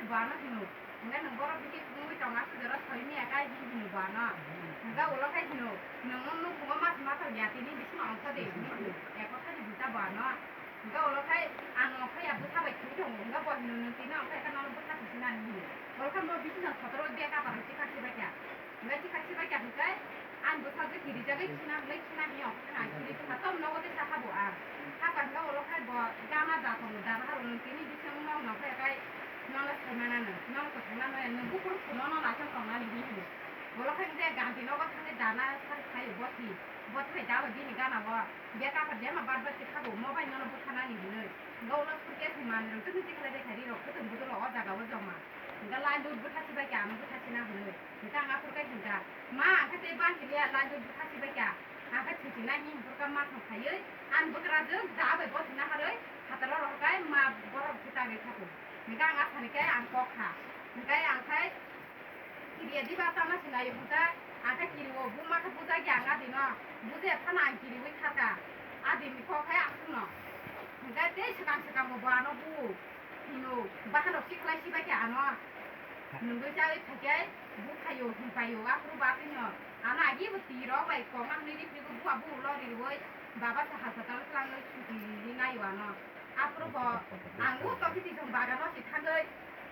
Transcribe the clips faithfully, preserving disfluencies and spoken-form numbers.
Bano hino. Hingke nwng borok bisi wngwi tong, aswk jora soi miya kai hin hino bano. Hingke ulo khai hino, nwng nung nukhungo mas ma tong ya, tini bisino ongkha de, hini hino. Eko thani buta bano. Hingke ulo khai ang ongkha ya bwsa bai thwi tongo. Hingke bo hino nwng tini ongkha ya khe nono bwsa thwi sinani hino. Ulo khai mo bisino sotoro bag kapar rok chikha chibai kha. Hingke chikha chibai kha hingke ang bwsa je kirijagwi khina hwnwi khina hino. Ang kiri tongkha tom nogo tei sakha bo ang. Hakha hingke ulo khai bo gana da tongo, dana haro nwng tini bisino nwng nongkha ya kai. Nono sai manano, nono kwthang nano, nwng buphuru phunono naising tongnani hinwi. Bolo khai wngkhe ganti nogo thangwi dana sari khaio boti, boti bai dalo bini ganao. Beka kha dema bar bar tikha bo mobile nono bwthanani hinwi. Hwnkhe ulo suitcase ni manwi rok tini tikhlai de kha ri rok kwthwng budolo o jaga o joma. Hwnkhe line dut bwtha sibai khe ano bwtha sina hinwi. Hwnkhe ang aphuru khe hwnkha, "Ma, ang khe tei bang kiliya line dut bwtha sibai kha." Ang khe thwisi nai hinwi hwnkhe ma thang khaiwi ani bwkrajwk da bai boti naharwi phataro rohor khe ma borok se tagwi thakgo. Hingke ang asani khe ang kok kha. Hingke ang khai kiriya diba tana sinai buja, ang khe kiriwo buma khe buja gi ang adino. Buja phano ang kiriwi kharka. Adini kok khe aswkno. Hingke tei swkang swkang bo ano bu hino, bahan rok sikhlai sibai khe ano. Nungwi chawi phaikhe bu phaio, him phaio, aphuru ba tino. Ano agi bo tiro bai kok nang nini phigo bu abu ulo riwi. Baba se hospital twlangwi suti ri naio ano. Aphuru bo ang o tokiti jong bagano si thangwi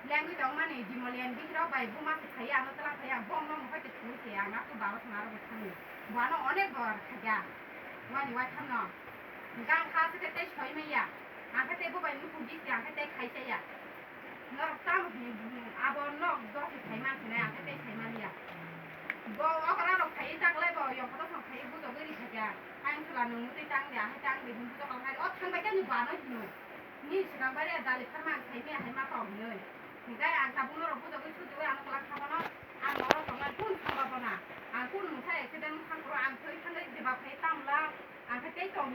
lengwi tongmani Jimolian bihirok bai buma se phaiya ano twlang phaiya bongno mohai te thwi se ang aphuru baba se aro bo thangwi. Bo ano onek bor khaikha. Wani wai thamno. Gang kha se khe tei soi maya. Ang khe tei bo bai nukhung gis ang khe tei khai chaya. Norok tamo hini abo nok dosi khai man sinai ang khe tei khai man ya. Bo okra rok khai taklai bo yokto song khai bujogwi ri khaikha. Ang chwla nung mutwi tang ya hai tang de hwn bujok ang hai o thang bai khe ni bano hino. Ni swkang bai ya dali pharma ang khai maya hai ma tong hinoi. Hingkai ang tabuk norok bujogwi sujui ang kwlak kha bono. Ang norok tongnai kun thang ba bona. Ang kun mungsa accident mungsa kuro ang thoi thangwi jeba khai tamla. Ang khe tei tong